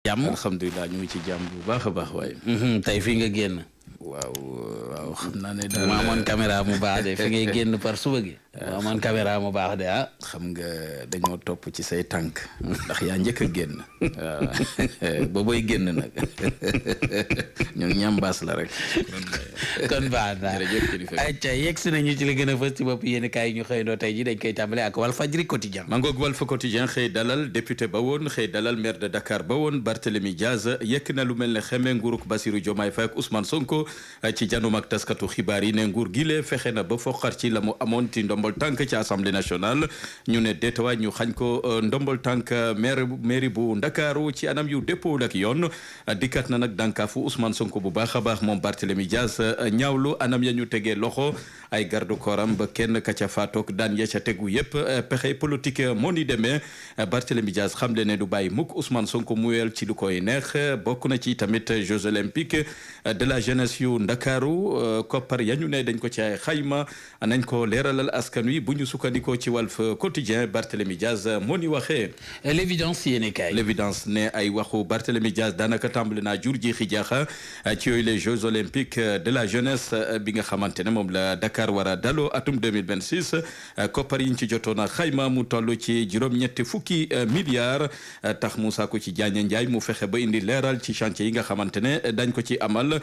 jàmm alhamdulilah ñu ngi ci jàmm bu baax a baax waaye. tey fii nga génn. waaw xam naa ne daal maa amoon caméra mu baax de fi ngay génn par suba gi. maa amoon caméra mu baax de ah. xam nga dañoo topp ci say tànk ndax yaa njëkk a génn waaw ba booy génn nag ñun ñambaas la rek. kon baax na ayca yegg si nañu ci li gën a fës ci bopp yéen kaay ñu xëyandoo tey ji dañ koy tàmbale ak Walfadjri quotidien. mangoog Walf quotidien xëy dalal député ba woon xëy dalal maire de Dakar ba woon Barthélémy Diaz yekk na lu mel ne xeme nguuruk Bassirou Diomaye Faye ak Ousmane Sonko ci janum ak taskatu xibaar yi ne nguur gi lee fexe na ba foqar ci la mu amoon ci ndombol tànk ci assemblée nationale ñu ne déetawaay ñu xañ ko ndombol tànk mairie bu Ndakaaru ci anam yu dëppoo ak yoon dikkat na nag dànkaafu Ousmane Sonko bu baax a baax moom Barthélémy Diaz ñaawlu anam ya ñu tegee loxo ay garde corps am ba kenn ka ca faatoog daan ya ca tegu yëpp pexe politique moo ni demee Barthélémy Diaz xamle ne du bàyyi mukk Ousmane Sonko muyel ci lu koy neex bokk na ci tamit Jeux olympiques de la jeunesse yu Ndakaaru koppar ya ñu ne dañ ko ci ay xayma nañ ko leeralal askan wi bu ñu sukkandikoo ci Walf quotidien Barthélémy Diaz moo ni waxee. l'évidence yéene kaay. l'évidence ne ay waxu Barthélémy Diaz daanaka tàmbali naa jur ji xijaaxa ci yooyu les Jeux olympiques de la jeunesse bi nga xamante ne moom la Dakar war a daloo atum 2026 koppar yi ñu ci jotoon a xayma mu toll ci juróom-ñetti fukki milliards tax mu saako ci Diagne Ndiaye mu fexe ba indi leeral ci chantier yi nga xamante ne dañ ko ci amal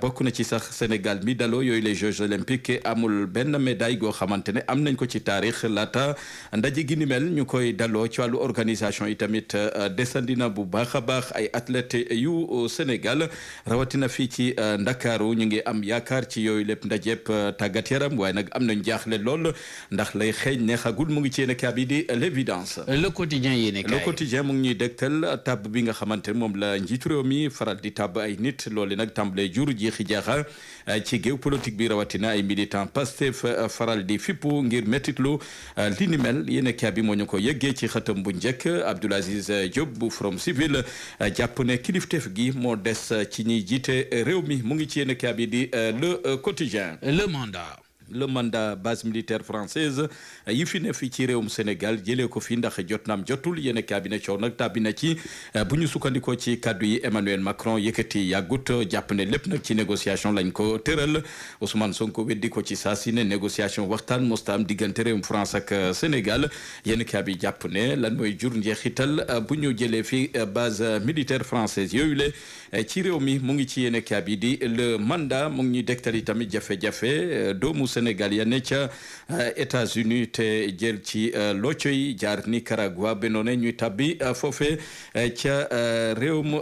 bokk na ci sax Sénégal mi daloo yooyu les Jeux olympiques amul benn médaille goo xamante ne am nañ ko ci taarix laata ndaje gi ni mel ñu koy daloo ci wàllu organisation yi tamit desandina bu baax a baax ay athlètes yu Sénégal rawatina fii ci Ndakaaru ñu ngi am yaakaar ci yooyu lépp ndajep tàggat yaram waaye nag am nañ jaaxle lool ndax lay xeeñ neexagul mu ngi ci yéen bi di l'évidence. le quotidien yéen le quotidien mu ngi ñuy dégtal tab bi nga xamante ne moom la njiitu réew mi faral di tab ay nit loolu nag tàmbalee jur jeexi jaaxa ci géew politique bi rawatina ay militant Pastef faral di fippu ngir métitlu li ni mel yéen bi moo ñu ko yëggee ci xëtam bu njëkk Abdoul Aziz Diop bu Forum Civil jàpp ne kilifteef gi moo des ci ñiy jiite réew mi mu ngi ci yéen bi di le quotidien. le mandat base militaire française yi fi ne fii ci réewum Sénégal jëlee ko fi ndax jot naam jotul yéen cabinet coow nag tàbbi na ci bu ñu sukkandikoo ci kàddu yi Emmanuel Macron yëkkati yàggut jàpp ne lépp nag ci négociation lañ ko tëral Ousmane Sonko weddi ko ci saa si ne négociation waxtaan mosta am diggante réewum France ak Sénégal yéen cabinet jàpp ne lan mooy jur njeexital bu ñu jëlee fi base militaire française yooyu le ci réew mi mu ngi ci yéen cabinet di le mandat mu ngi ñuy dégtali tamit jafe-jafe doomu Sénégal ya ne ca États-Unis te jël ci locco yi jaar Nicaragua benoone ñuy tabbi foofe ca réewum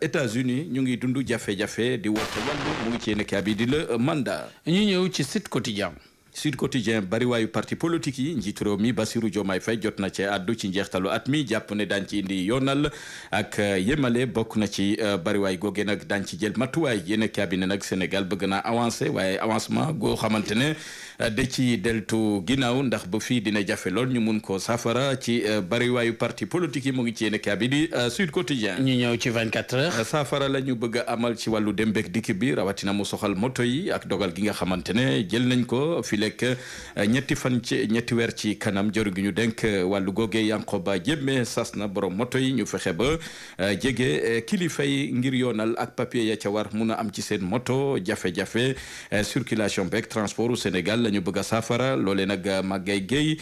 États-Unis ñu ngi dundu jafe-jafe di woote wàllu mu ngi ci yéen kaabi di le mandat. ñu ñëw ci Sud Quotidien. Sud Quotidien bariwaayu parti politique yi njiitu réew mi Bassirou Diomaye Faye jot na ci addu ci njeextalu at mi jàpp ne daañ ci indi yoonal ak yemale bokk na ci bariwaay googe nag daañ ci jël matuwaay yéen cabinet nag Sénégal bëgg naa avancé waaye avancement goo xamante ne da ci deltu ginnaaw ndax ba fii dina jafe lool ñu mun ko safara ci bariwaayu parti politique yi mu ngi ci yéen cabinet di Sud Quotidien. ñu ñëw ci 24 heures. safara la ñu bëgg a amal ci wàllu dem beeg dikk bi rawatina mu soxal moto yi ak dogal gi nga xamante ne jël nañ ko lekk ñetti weer ci kanam jëru gi ñu denk wàllu googe Yankoba Diémé sas na borom moto yi ñu fexe ba jege kilifa yi ngir yoonal ak papier ya ca war mun a am ci seen moto jafe-jafe circulation beeg transport Sénégal la ñu bëgg a saafara loolee nag Magaye Gueye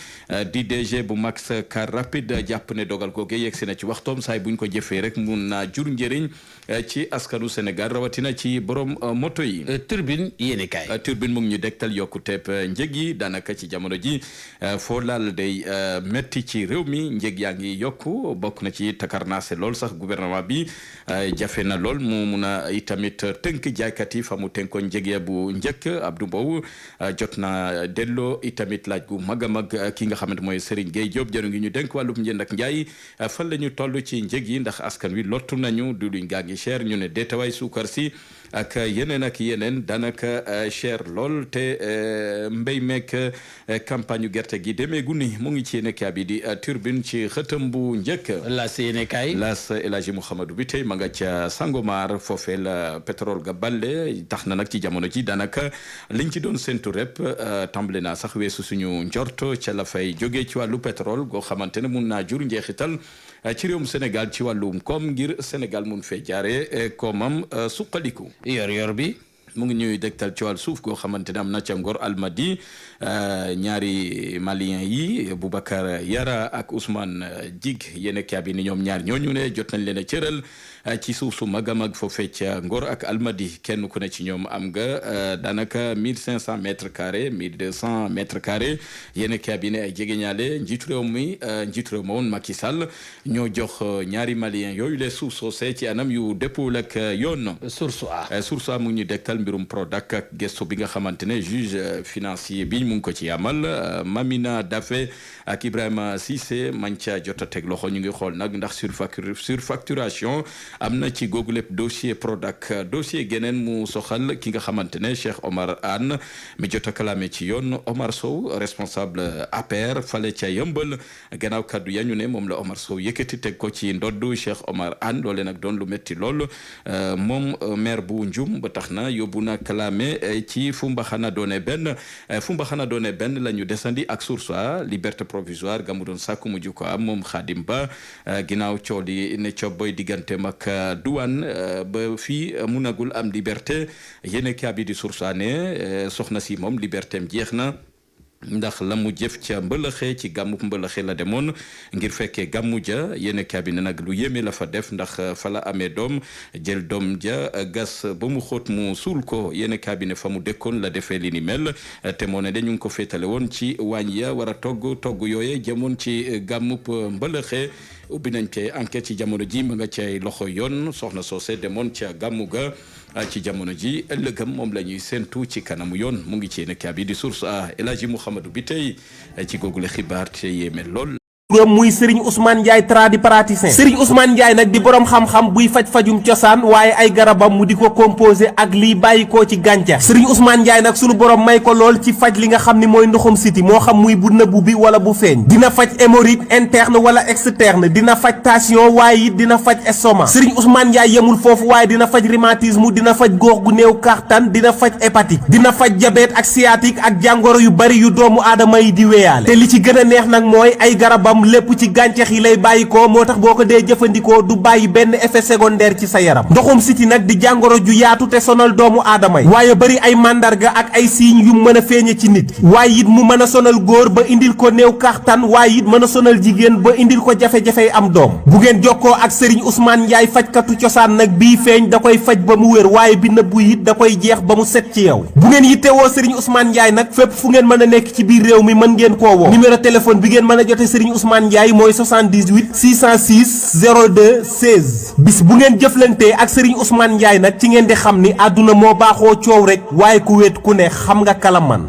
di DG bu Max Car Rapide jàpp ne dogal googe yegg si na ci waxtoom saay buñ ko jëfee rek mun naa jur njëriñ ci askanu Sénégal rawatina ci borom moto yi. Turbine yéene kaay. Turbine mu ngi ñu dektal yokkuteeb njëg yi daanaka ci jamono ji foo laal day métti ci réew mi njëg yaa ngi yokku bokk na ci takarnaase lool sax gouvernement bi jafe na lool mu mun a itamit tënk jaaykat yi fa mu tënkoon njëg ya bu njëkk Abdou Mbow jot na delloo itamit laaj gu mag a mag ki nga xamante mooy Serigne Gueye Diop jëru ngi ñu denk wàllum njënd ak njaay fan la ñu toll ci njëg yi ndax askan wi lottu nañu du luñ gaa ngi cher ñu ne deetawaay suukar si ak yeneen daanaka cher lool te mbéy meek campagne gerte gi demeegu ni mu ngi ci yéenekaay bi di Turbine ci xëtam bu njëkk. Las yéenekaay. Las El Hadji Mouhamadou bi tey ma nga ca Sangomar foofee la pétrole ga balle tax na nag ci jamono ji daanaka liñ ci doon séntu rep tàmbale naa sax weesu suñu njorto ca la fay jógee ci wàllu pétrole goo xamante ne mun naa jur njeexital ci réewum Sénégal ci wàllum koom ngir Sénégal mun fee jaare koomam suqaliku. yor bi. mu ngi ñuy dégtal ci wàllu suuf goo xamante ne am na ca Ngor Almadi ñaari malien yi Boubacar Yara ak Ousmane Dig yéen kaabi ni ñoom ñaar ñooñu ne jot nañ leen a cëral ci suuf su mag a mag foofee ca Ngor ak Almadi kenn ku ne ci ñoom am nga daanaka 1500 mètres carrés 1200 mètres carrés yéen kaabi ne ay jegeñaale njiitu réew ma woon Macky Sall ñoo jox ñaari malien yooyu les suuf soosee ci anam yu dëppoo ak yoon. Source A mu ngi ñu dégtal mbirum Prodac ak gëstu bi nga xamante ne juge financier bi mu ngi ko ci amal Mamina Daffé ak Ibrahima Cissé man ca jot a teg loxo ñu ngi xool nag ndax surfacturation am na ci googu lépp dossier Prodac dossier geneen mu soxal ki nga xamante ne Cheikh Omar Anne mi jot a kalaame ci yoon Omar Sow responsable APR fale ca yëmbal gannaaw kaddu yañu ne moom la Omar Sow yëkkati teg ko ci ndoddu Cheikh Omar Anne loole nag doon lu metti lool moom maire bu Ndioum ba tax na yóbbu na kalaame ci fu mbaxana doone benn la ñu desandi ak source liberté provisoire ga mu doon sàkku mujj ko am moom Khadim Ba ginnaaw coow li ne coob boy diggante mag douane ba fii munagul am liberté yéen kaabi di source ne soxna si moom liberté am jeex na ndax la mu jëf ca mbëlëxe ci gàmmu mbëlëxe la demoon ngir fekkee gàmmu ja yéen cabinet nag lu yéeme la fa def ndax fa la amee doom jël doom ja gas ba mu xóot mu suul ko yéen cabinet fa mu dëkkoon la defee li ni mel te moo ne dañu ngi ko féetale woon ci waañ ya war a togg yooye jëmoon ci gàmmub mbëlëxe ubbi nañ cay enquête ci jamono ji ma nga cay loxo yoon soxna soose demoon ca gàmmu ga ci jamono ji ëllëgam moom la ñuy séentu ci kanamu yoon mu ngi ci yéen kaabi di source El Hadji Mouhamadou bi tey ci googule xibaar te yéeme lool. muy Serigne Ousmane Ndiaye tradipraticien Serigne Ousmane Ndiaye nag di borom xam-xam buy faj-fajum cosaan waaye ay garabam mu di ko composé ak liy bàyyikoo ci gàncax Serigne Ousmane Ndiaye nag sunu borom may ko lool ci faj li nga xam ni mooy ndoxum siti moo xam muy bu nëbbu bi wala bu feeñ dina faj hémorroïde interne wala externe dina faj tension waaye it dina faj estomac Serigne Ousmane Ndiaye yemul foofu waaye dina faj rhumatisme dina faj góox gu néew kàttan dina faj hépatique dina faj diabète ak sciatique ak jàngoro yu bari yu doomu aadama yi di wéyaale te li ci gën a neex nag mooy ay garabam lépp ci gàncax yi lay bàyyi ko moo tax boo ko dee jëfandikoo du bàyyi benn effet secondaire ci sa yaram ndoxum siti nag di jàngoro ju yaatu te sonal doomu aadama yi waaye bari ay màndarga ak ay signes yu mën a feeñe ci nit waaye it mu mën a sonal góor ba indil ko néew kàttan waaye it mën a sonal jigéen ba indil ko jafe-jafey am doom bu ngeen jokkoo ak Serigne Ousmane Ndiaye fajkatu cosaan nag bii feeñ da koy faj ba mu wér waaye bi nëbbu it da koy jeex ba mu set ci yow bu ngeen yittewoo Serigne Ousmane Ndiaye nag fépp fu ngeen mën a nekk ci biir réew mi mën ngeen koo woo numéro téléphone bi ngeen mën a jote Serigne Ousmane Ndiaye mooy 78 606 02 16 bis bu ngeen jëflantee ak Serigne Ousmane Ndiaye nag ci ngeen di xam ni àdduna moo baaxoo coow rek waaye ku wéet ku ne xam nga kalaman